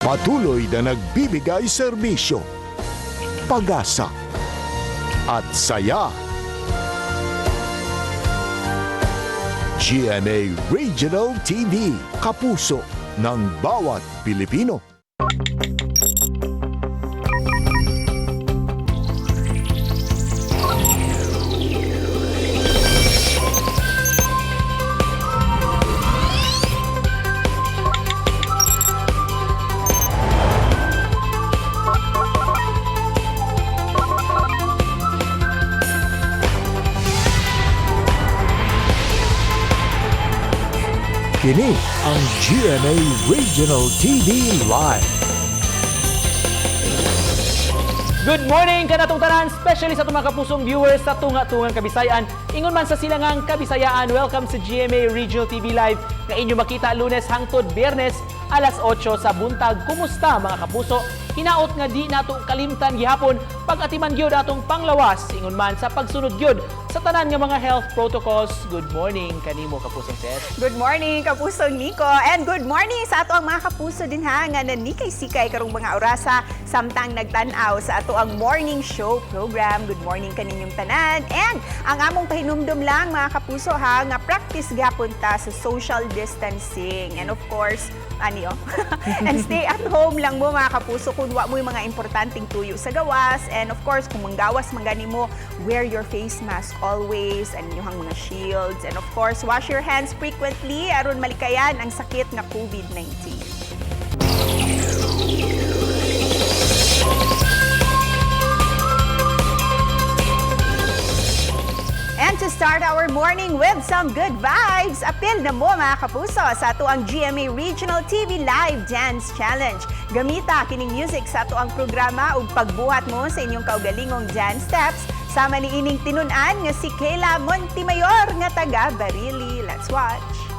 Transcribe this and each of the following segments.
Patuloy na nagbibigay serbisyo, pag-asa at saya. GMA Regional TV, kapuso ng bawat Pilipino. Kini ang GMA Regional TV Live. Good morning kanatong tanan, especially sa atong mga kapusong viewers sa tunga-tungang Kabisayan. Ingon man sa silangang Kabisayaan, welcome sa GMA Regional TV Live nga inyo makita Lunes hangtod Biyernes alas 8 sa buntag. Kumusta, mga kapuso? Hinaot nga di nato kalimtan gihapon pag-atiman gyud atong panglawas ingon man sa pagsunod gyud sa tanan nga mga health protocols. Good morning kanimo, kapusong Seth. Good morning, kapusong Nico. And good morning sa ato ang mga kapuso din ha, nga nanikay-sikay karong mga orasa samtang nagtan-aw sa ato ang morning show program. Good morning kaninyong tanan. And ang among pahinumdum lang, mga kapuso ha, nga practice gapon ta sa social distancing. And of course, ani oh, and stay at home lang mo, mga kapuso, kung wa mo yung mga importanteng tuyo sa gawas. And of course, kung manggawas man gani mo, wear your face mask always and inyong mga shields. And of course, wash your hands frequently aron malikayan ang sakit nga COVID-19. And to start our morning with some good vibes, apil na mo, mga kapuso, sa ato ang GMA Regional TV Live Dance Challenge. Gamita kining music sa ato ang programa ug pagbuhat mo sa inyong kaugalingong dance steps sama ni ining tinun-an nga si Kayla Montemayor nga taga Barili. Let's watch.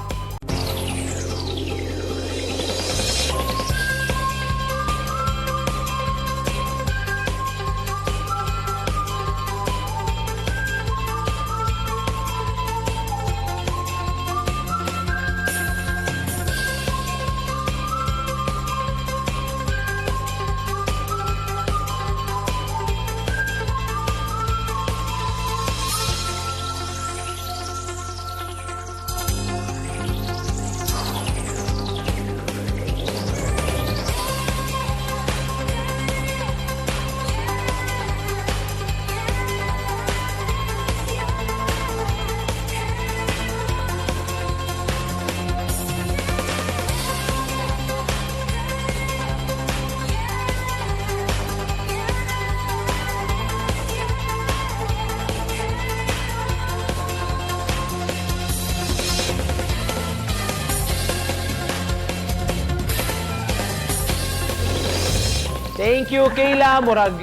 Thank you, Kayla. Murag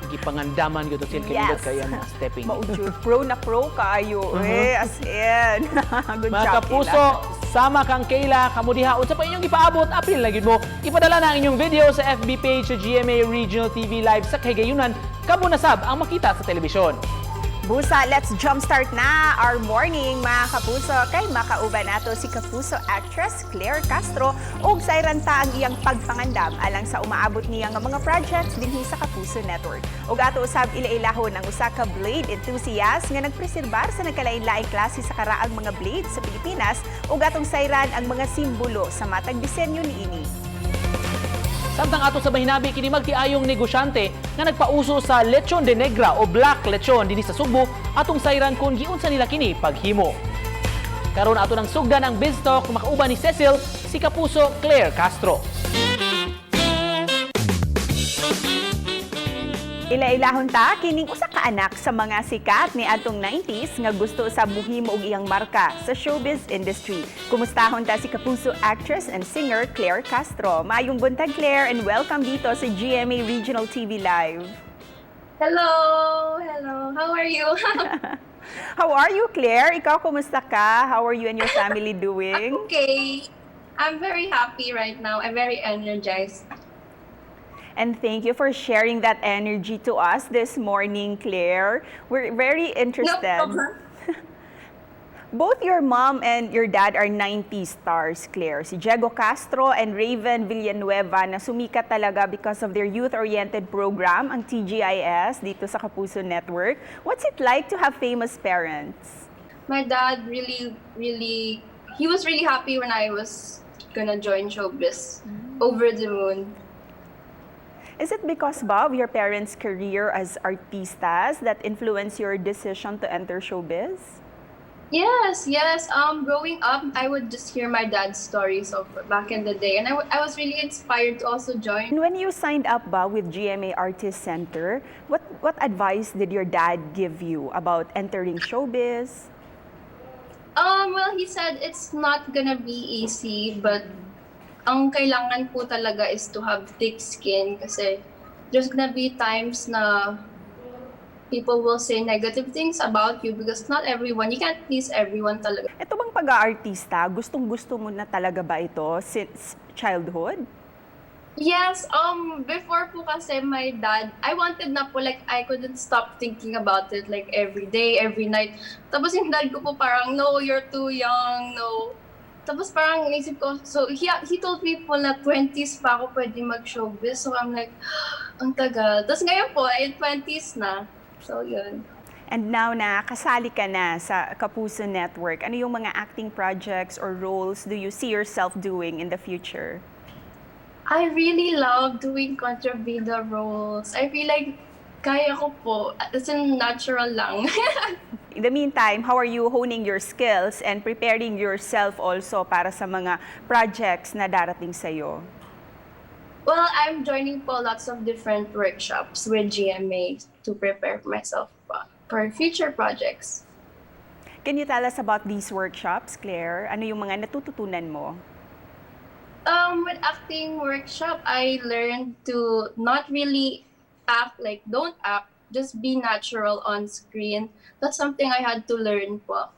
gipangandaman gyud to sila kay Yes. kaya mga stepping. Mao jud, pro na pro kaayo eh, as in. Good Mga job, kapuso, Kayla. Sama kang Kayla, kamo diha, unsa pa inyong gipaabot, apil na gyud mo. Ipadala na ang inyong video sa FB page sa GMA Regional TV Live sa kahigayunan, kamo na sab ang makita sa telebisyon. Busa, let's jumpstart na our morning, mga kapuso, kay makauban nato si kapuso actress Claire Castro ug sayran ta ang iyang pagpangandam alang sa umaabot niya nga mga projects dinhi sa Kapuso Network. Ug ato usab ilailahon ang usa ka blade enthusiast nga nagpreserbar sa nagkalain-laing klase sa karaang mga blade sa Pilipinas ug atong sayran ang mga simbolo sa matag disenyo niini. Samtang ato sa mahinabi kini magtiayong negosyante nga nagpauso sa lechon de negra o black lechon dinhi sa Sugbo, atong sayran kung giunsa nila kini paghimo. Karon ato nang sugdan ang Biz Talk makauban ni Cecil si kapuso Claire Castro. Ilailahon ta kining usa ka anak sa mga sikat ni atong 90s nga gusto sa muhimo og iyang marka sa showbiz industry. Kumustahon ta si kapuso actress and singer Claire Castro. Maayong buntag, Claire, and welcome dito sa GMA Regional TV Live. Hello, hello. How are you? How are you, Claire? Ikaw, kumusta ka? How are you and your family doing? Okay. I'm very happy right now. I'm very energized. And thank you for sharing that energy to us this morning, Claire. We're very No interested. problem. Both your mom and your dad are 90s stars, Claire. Si Diego Castro and Raven Villanueva na sumikat talaga because of their youth-oriented program, ang TGIS, dito sa Kapuso Network. What's it like to have famous parents? My dad really, really, he was really happy when I was gonna join showbiz. Over the moon. Is it because, Bob, your parents' career as artistas that influenced your decision to enter showbiz? Yes. Growing up, I would just hear my dad's stories of back in the day, and I was really inspired to also join. And when you signed up ba with GMA Artist Center, what advice did your dad give you about entering showbiz? Well, he said it's not gonna be easy, but ang kailangan po talaga is to have thick skin kasi there's gonna be times na people will say negative things about you because not everyone, you can't please everyone talaga. Ito bang pag-aartista, gustong-gusto mo na talaga ba ito since childhood? Yes, before po kasi my dad, I wanted na po, like, I couldn't stop thinking about it, like, every day, every night. Tapos yung dad ko po parang, "No, you're too young, no." Tapos parang naisip ko, so he told me po na 20s pa ako pwede mag-showbiz. So I'm like, ang tagal. Tapos ngayon po, ay 20s na. So yun. And now na kasali ka na sa Kapuso Network, ano yung mga acting projects or roles do you see yourself doing in the future? I really love doing kontrabida roles. I feel like kaya ko po. As in, natural lang. In the meantime, how are you honing your skills and preparing yourself also para sa mga projects na darating sa'yo? Well, I'm joining po lots of different workshops with GMA to prepare myself po for future projects. Can you tell us about these workshops, Claire? Ano yung mga natututunan mo? With acting workshop, I learned to not really act, like don't act, just be natural on screen. That's something I had to learn po.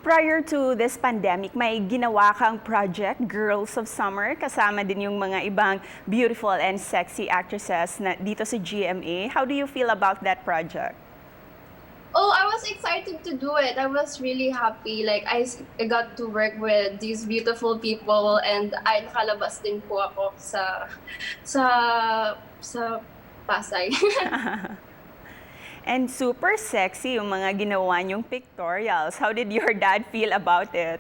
Prior to this pandemic, may ginawa kang project, Girls of Summer, kasama din yung mga ibang beautiful and sexy actresses na dito sa GMA. How do you feel about that project? Oh, I was excited to do it. I was really happy. Like I got to work with these beautiful people and I nakalabas din po ako sa Pasay. And super sexy yung mga ginawa niyong pictorials. How did your dad feel about it?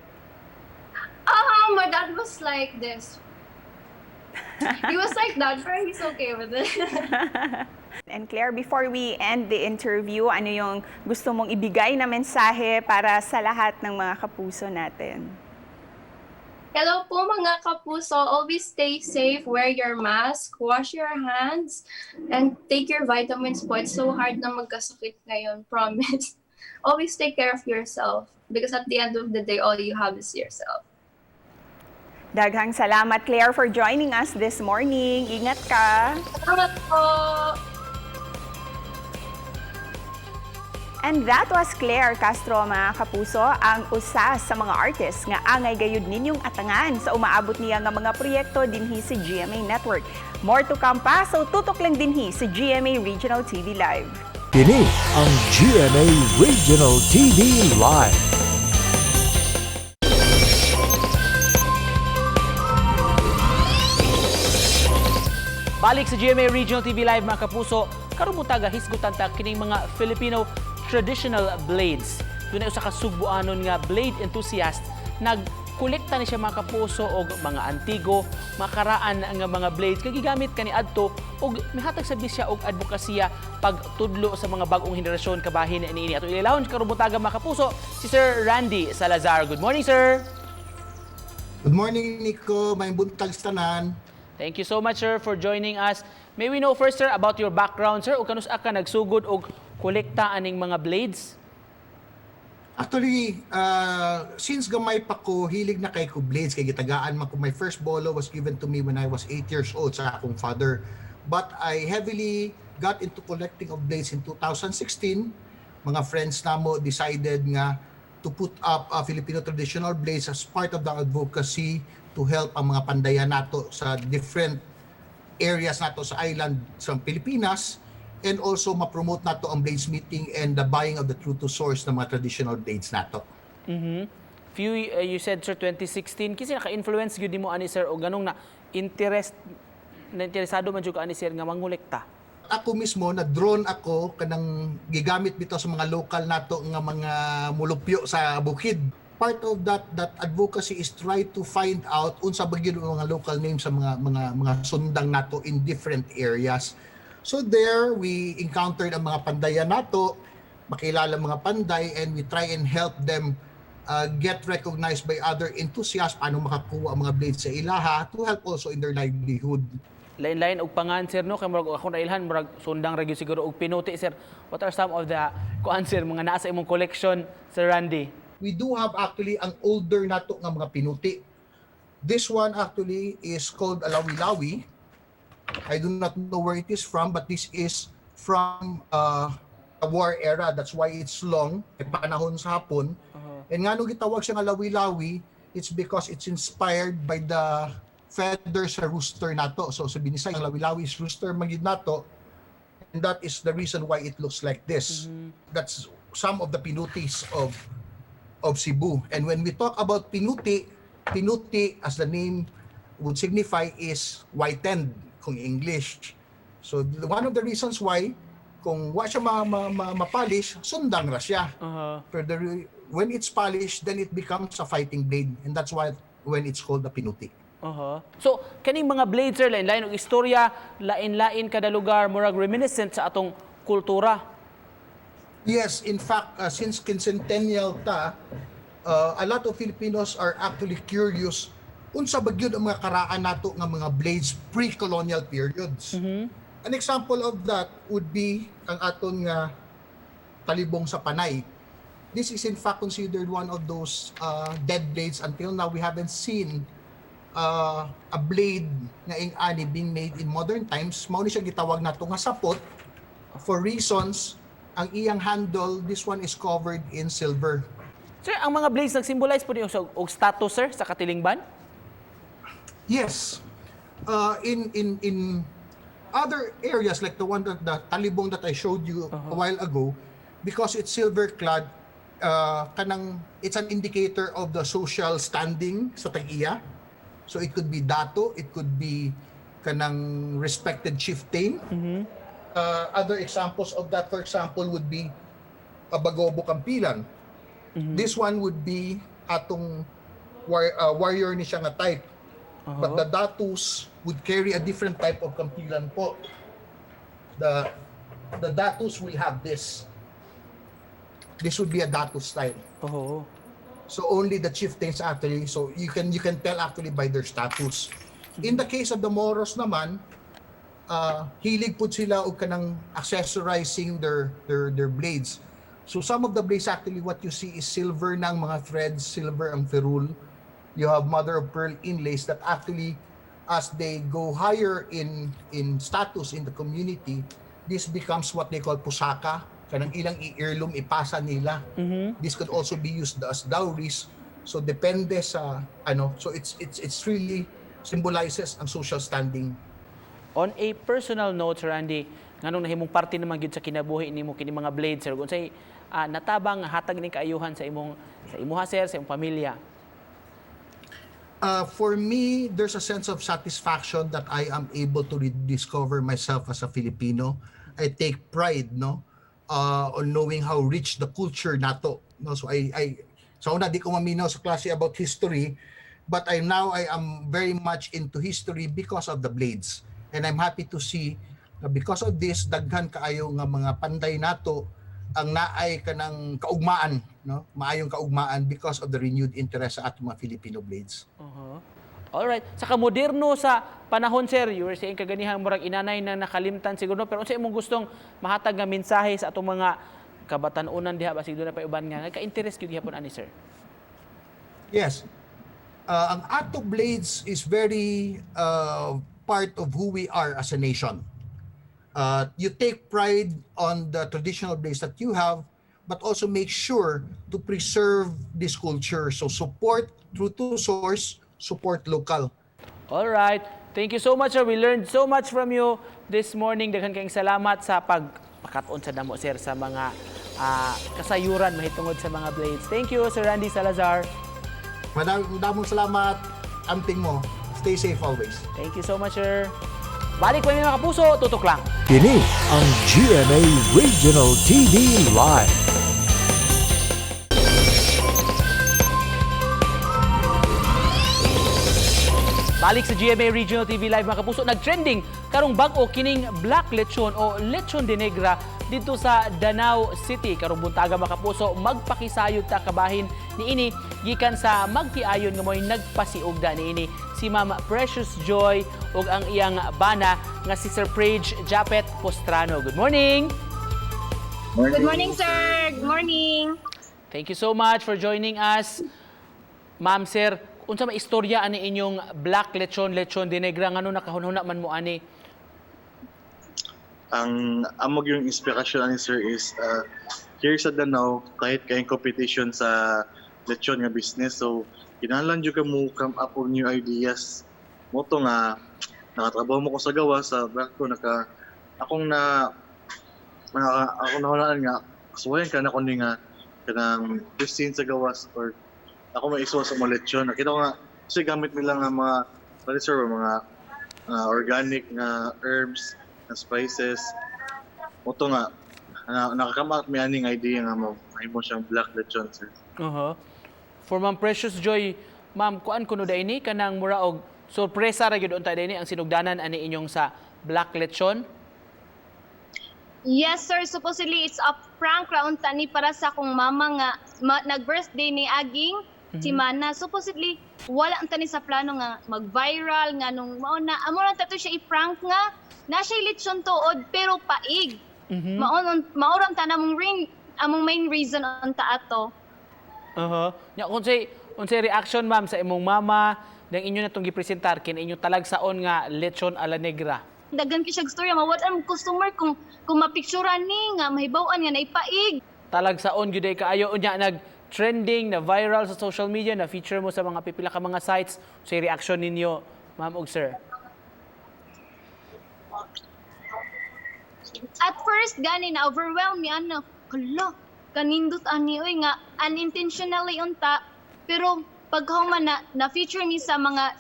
Ah, my dad was like this. He was like that, but he's okay with it. And Claire, before we end the interview, ano yung gusto mong ibigay na mensahe para sa lahat ng mga kapuso natin? Hello po, mga kapuso. Always stay safe, wear your mask, wash your hands, and take your vitamins po. It's so hard na magkasakit ngayon, promise. Always take care of yourself because at the end of the day, all you have is yourself. Daghang salamat, Claire, for joining us this morning. Ingat ka. Salamat po! And that was Claire Castro, mga kapuso, ang usa sa mga artists nga angay gayud ninyong atangan sa umaabot niya nga mga proyekto dinhi sa GMA Network. More to come pa, so tutok lang dinhi sa GMA Regional TV Live. Kini ang GMA Regional TV Live. Balik sa GMA Regional TV Live, mga kapuso, karon buntaga hisgutan ta kining mga Filipino traditional blades. Dunay usa ka Sugbuanon nga blade enthusiast, nagkolekta ni siya, mga kapuso, og mga antigo, makaraan nga mga blades kay gigamit kaniadto og mihatag sa siya og advokasya pagtudlo sa mga bag-ong henerasyon kabahin niini. Ato ilahon karon buntaga, mga kapuso, si Sir Randy Salazar. Good morning, sir. Good morning, Nico. Maayong buntag sa tanan. Thank you so much, sir, for joining us. May we know first, sir, about your background, sir? O kanus-a ka nagsugod og kolekta aning mga blades? Actually, since gamay pa ko, hilig na kay ko blades. Kay gitagaan man ko. My first bolo was given to me when I was 8 years old sa akong father. But I heavily got into collecting of blades in 2016. Mga friends namo decided nga to put up Filipino traditional blades as part of the advocacy to help ang mga pandayan nato sa different areas nato sa island sa Pilipinas and also ma-promote nato ang bladesmithing and the buying of the true to source ng mga traditional blades nato. Few you said, sir, 2016 kasi naka-influence gyud nimo ani, sir, o ganong na interest na interesado man jud ka ani, sir, nga mangolekta? Ako mismo na drawn ako kanang gigamit bitaw sa mga local nato nga mga mulupyo sa bukid. Part of that advocacy is try to find out unsa ba gyud ang mga local names sa mga sundang nato in different areas. So there we encountered ang mga pandayan nato, makilala mga panday, and we try and help them get recognized by other enthusiasts, paano makakuha ang mga blades sa ilaha to help also in their livelihood. Lain-lain og pangan, sir, no? Kay murag ako nailhan, murag sundang ra gyud siguro og pinuti, sir. What are some of the kuan, sir, mga naa sa imong collection, Sir Randy? We do have actually ang older nato nga mga pinuti. This one actually is called Alawi-Lawi. I do not know where it is from, but this is from the war era. That's why it's long, eh, panahon sa Hapon. And ngano gitawag siya nga Lawi-Lawi, it's because it's inspired by the feather sa rooster nato. So sa Binisay, ang Lawi-Lawi is rooster man gyud nato. And that is the reason why it looks like this. That's some of the pinutis of Cebu. And when we talk about pinuti, pinuti, as the name would signify, is whitened kung English. So one of the reasons why kung wa siya ma-polish, sundang ra siya. Pero when it's polished, then it becomes a fighting blade. And that's why when it's called a pinuti. So kaning mga blades, sir, lain-lain og istorya, lain-lain kada lugar, murag reminiscent sa atong kultura. Yes, in fact, since quincentennial ta, a lot of Filipinos are actually curious unsa ba gyud ang mga karaan nato nga mga blades pre-colonial periods. An example of that would be ang aton nga talibong sa Panay. This is in fact considered one of those dead blades. Until now, we haven't seen a blade nga ing-ani being made in modern times. Mao ni siya gitawag nato nga sapot for reasons ang iyang handle, this one is covered in silver. Sir, ang mga blades nagsymbolize po niyo sa og status, sir, sa katilingban? Yes. In other areas like the one that the talibong that I showed you a while ago, because it's silver clad, kanang it's an indicator of the social standing sa tag-iya. So it could be dato, it could be kanang respected chieftain. Other examples of that, for example, would be a Bagobo Kampilan. This one would be atong warrior ni siya nga type. But the datus would carry a different type of kampilan po. The datus will have this. This would be a datus style. So only the chieftains actually, so you can tell actually by their status. In the case of the Moros naman, hilig po sila og kanang accessorizing their blades. So some of the blades actually, what you see is silver ng mga threads, silver ang ferrule. You have mother of pearl inlays that actually, as they go higher in status in the community, this becomes what they call pusaka. Kanang ilang i-heirloom, ipasa nila. This could also be used as dowries. So depende sa ano, so it's really symbolizes ang social standing. On a personal note, Sir Randy, nganong nahimong parte naman gyud sa kinabuhi nimo kini mga blades, sir? Unsay natabang hatag ning kaayuhan sa imong sa imuha, sir, sa imong pamilya? For me, there's a sense of satisfaction that I am able to rediscover myself as a Filipino. I take pride, no, on knowing how rich the culture nato. No, so I sa una di ko maminaw sa klase about history, but I now I am very much into history because of the blades. And I'm happy to see na because of this, daghan kaayo nga mga panday nato ang naay kanang kaugmaan, no? Maayong kaugmaan because of the renewed interest sa atong mga Filipino blades. Alright. Sa kamoderno sa panahon, sir, you were saying kaganihang murag inanay na nakalimtan siguro, pero unsa imong gustong mahatag nga mensahe sa atong mga kabatan-unan diha, basig duna pa uban nga ka-interest gyud gihapon ani, sir? Yes. Ang Ato Blades is very part of who we are as a nation. You take pride on the traditional blades that you have, but also make sure to preserve this culture. So support true to source, support local. Alright. Thank you so much, sir. We learned so much from you this morning. Daghan kayong salamat sa pagpakat-on sa damo, sir, sa mga kasayuran mahitungod sa mga blades. Thank you, Sir Randy Salazar. Madaming damong salamat. Amping mo. Stay safe always. Thank you so much, sir. Balik pa mga kapuso, tutok lang. Kini ang GMA Regional TV Live. Balik sa GMA Regional TV Live, mga kapuso, nagtrending karong bag-o kining black lechon o lechon de negra dito sa Danao City. Karong buntaga, mga kapuso, magpakisayod ta kabahin niini gikan sa magtiayon nga mo'y nagpasiugda niini, si Ma'am Precious Joy ug ang iyang bana nga si Sir Prage Japet Postrano. Good morning! Good morning, sir. Good morning. Thank you so much for joining us. Ma'am, sir, unsa may istorya ani inyong black lechon, lechon de negra, ngano nakahunhuna man mo ani? Ang amog yung inspirasyon ani, sir, is here sa Danao kahit kayong competition sa lechon nga business, so kinahanglan jud ka mo come up with new ideas mo to nga nakatrabaho mo ko sa gawa sa barko naka akong na mga akong nahulaan nga kasuwayan ka na kundi nga kanang cuisine sa gawas or ako may isuwa sa mga lechon. Nakita ko nga kasi gamit nila nga mga ano, sir, mga organic nga herbs na spices mo to nga na, nakakama at may aning idea nga mo mahimo siyang black lechon, sir. For Ma'am Precious Joy, ma'am, kuan kuno day ni kanang mura og sorpresa ra gyud unta day ni ang sinugdanan ani inyong sa black lechon? Yes, sir. Supposedly, it's a prank round tani para sa akong mama nga nag-birthday ni Aging si Mana. Supposedly, wala ang tani sa plano nga mag-viral nga nung mao na amo lang tato siya i-prank nga na siya lechon tuod pero paig. Mao mao ra ang tanang ring among main reason unta ato. Nya kung say unsay reaction, ma'am, sa imong mama nang inyo na tong gipresentar kini inyong talagsaon nga lechon ala negra? Daghan kay siya storya mawat ang customer kung mapicturan ni nga mahibaw-an nga naipaig. Talagsaon gyud ay kaayo, unya nag trending na viral sa social media, na feature mo sa mga pipila ka mga sites. Unsay reaction ninyo, ma'am ug sir? At first gani na overwhelm mi ano, hala, kanindot ani oy nga unintentionally unta, pero paghuman na na feature mi sa mga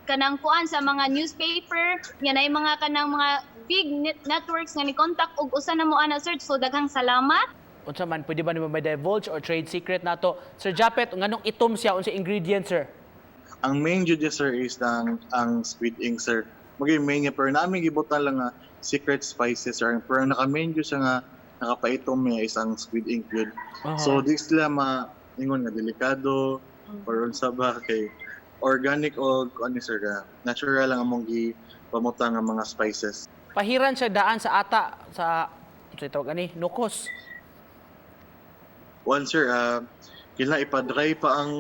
kanang kuan sa mga newspaper nga naay mga kanang mga big networks nga ni contact og usa na mo ana, sir, so daghang salamat. Unsa man, pwede ba nimo may divulge or trade secret nato, Sir Japet, nganong itom siya, unsa ingredients, sir? Ang main jud niya, sir, is ang squid ink, sir. Magay main niya, pero namin gibutan lang nga secret spices, sir, pero ang naka main jud siya nga nakapaitom niya is ang squid ink jud. So di sila ma ingon nga delikado or unsa ba kay organic o ano, sir, ka natural lang among gi pamutang nga mga spices. Pahiran siya daan sa ata sa unsay tawag ani, nukos? One, sir, kailangan ipa-dry pa ang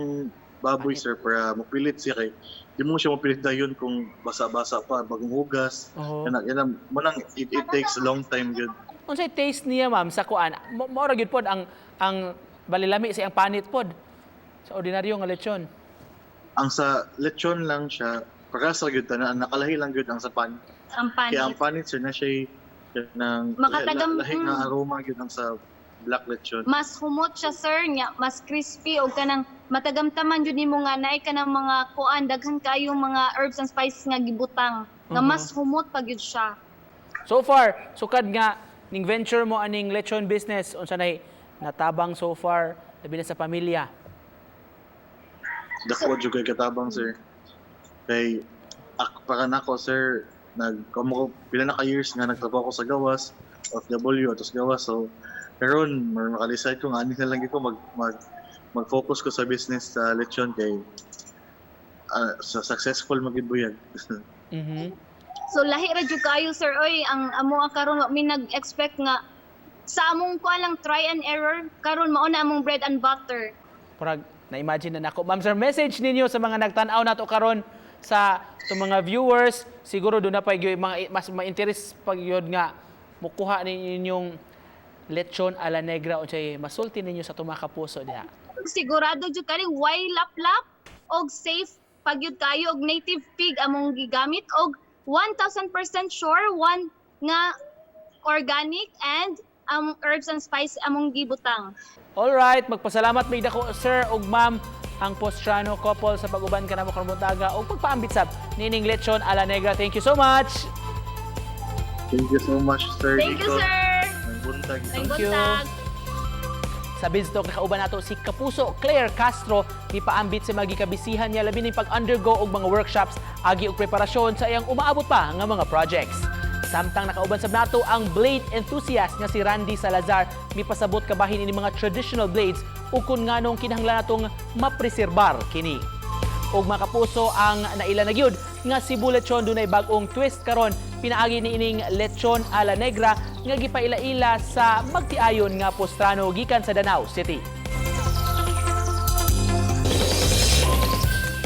baboy, sir, para mapilit siya kay di mo siya mapilit dayon kung basa-basa pa bagong hugas. Yan yan mo nang it takes a long time yun. Unsay taste niya, ma'am, sa kuan? Mao ra gyud pod ang balilami sa iyang panit pod sa ordinaryo nga lechon? Ang sa lechon lang siya para sa gyud tanan, nakalahi lang gyud ang sa pan. Ang Kaya ang panit. panit, sir, na siya ng lahi nga aroma gyud ang sa black lechon. Mas humot siya, sir, nya mas crispy og kanang matagamtaman jud nimo nga naay kanang mga kuan daghan kayo mga herbs and spices nga gibutang nga mas humot pa gyud siya. So far, sukad nga ning venture mo aning lechon business, unsa nay natabang so far labi na sa pamilya? Dako jud kay katabang, sir, kay para nako, sir, nag kamo ko pila na ka years nga nagtrabaho ko sa gawas, OFW atos gawas, so karon mar maka-decide ko nga ani na lang gyud ko mag mag mag-focus ko sa business sa lechon kay sa successful magid buyag. So lahi ra jud kaayo, sir, oy, ang amo ang karon wa mi nag-expect nga sa among kuan lang try and error karon mao na among bread and butter. Parag na-imagine na nako. Ma'am, sir, message ninyo sa mga nagtan-aw nato karon, sa itong mga viewers, siguro doon na pa yung mga mas ma-interest pag yun nga mukuha ninyong lechon ala negra, unsay masulti ninyo sa tumaka puso diha? Sigurado jud kani way laplap og safe pagyud kayo og native pig among gigamit og 1000% sure one nga organic and Herbs and spice among gibutang. Alright, magpasalamat may dako, sir ug ma'am, ang Postrano couple sa pag-uban kanamo karong buntaga ug pagpaambit sab nining lechon ala negra. Thank you so much. Thank you so much, Sir Thank you, Nico. sir. May buntag. May Thank you. buntag. Sa BizTalk, nakauban nato si Kapuso Claire Castro, mipaambit sa mga gikabisihan niya labi ning pag-undergo og mga workshops agi og preparasyon sa iyang umaabot pa nga mga projects. Samtang nakauban sab nato ang blade enthusiast nga si Randy Salazar, mipasabot kabahin ini mga traditional blades ug kun nganong kinahanglan natong mapreserbar kini. Og mga kapuso, ang naila na gyud nga Cebu Lechon dunay bag-ong twist karon pinaagi ni ining lechon ala negra nga gipaila-ila sa magtiayon nga postrano gikan sa Danao City.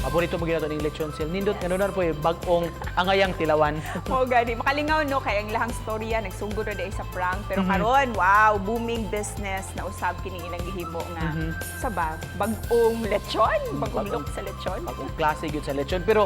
Paborito mo gyud ning lechon sil. Nindot nga nunar po bag-ong angayang tilawan. Mo gani makalingaw, no, kay ang lahang storya nagsugod ra diay sa prank, pero karon, wow, booming business na usab kini ilang gihimo nga sa ba bag-ong lechon, bag-ong look sa lechon. Bagong klase gyud sa lechon, pero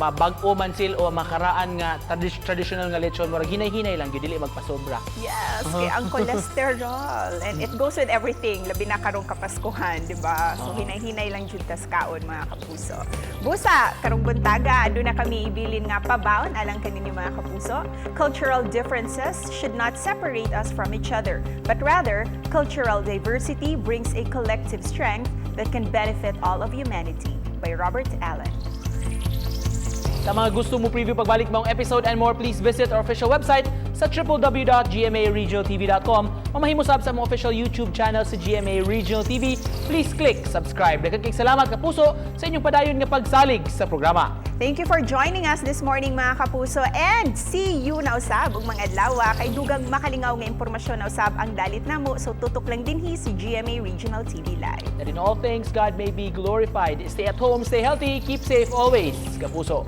mabag-o man sil o makaraan nga traditional nga lechon, murag hinay-hinay lang gyud, dili magpasobra. Yes, kay ang cholesterol and it goes with everything, labi na karong Kapaskuhan, di ba? So hinay-hinay lang jud tas kaon, mga kapuso. Busa, karong buntaga, aduna kami ibilin nga pabaon alang kaninyo, mga kapuso. Cultural differences should not separate us from each other, but rather cultural diversity brings a collective strength that can benefit all of humanity. By Robert Allen. Sa mga gusto mo preview pagbalik maong episode and more, please visit our official website sa www.gmaregionaltv.com. Mamahimo sab sa among official YouTube channel sa GMA Regional TV. Please click subscribe. Daghang kay salamat, kapuso, sa inyong padayon nga pagsalig sa programa. Thank you for joining us this morning, mga kapuso, and see you na usab ug mga adlaw kay dugang makalingaw nga impormasyon na usab ang dalit namo, so tutok lang dinhi si GMA Regional TV Live. That in all things God may be glorified. Stay at home, stay healthy, keep safe always. Kapuso.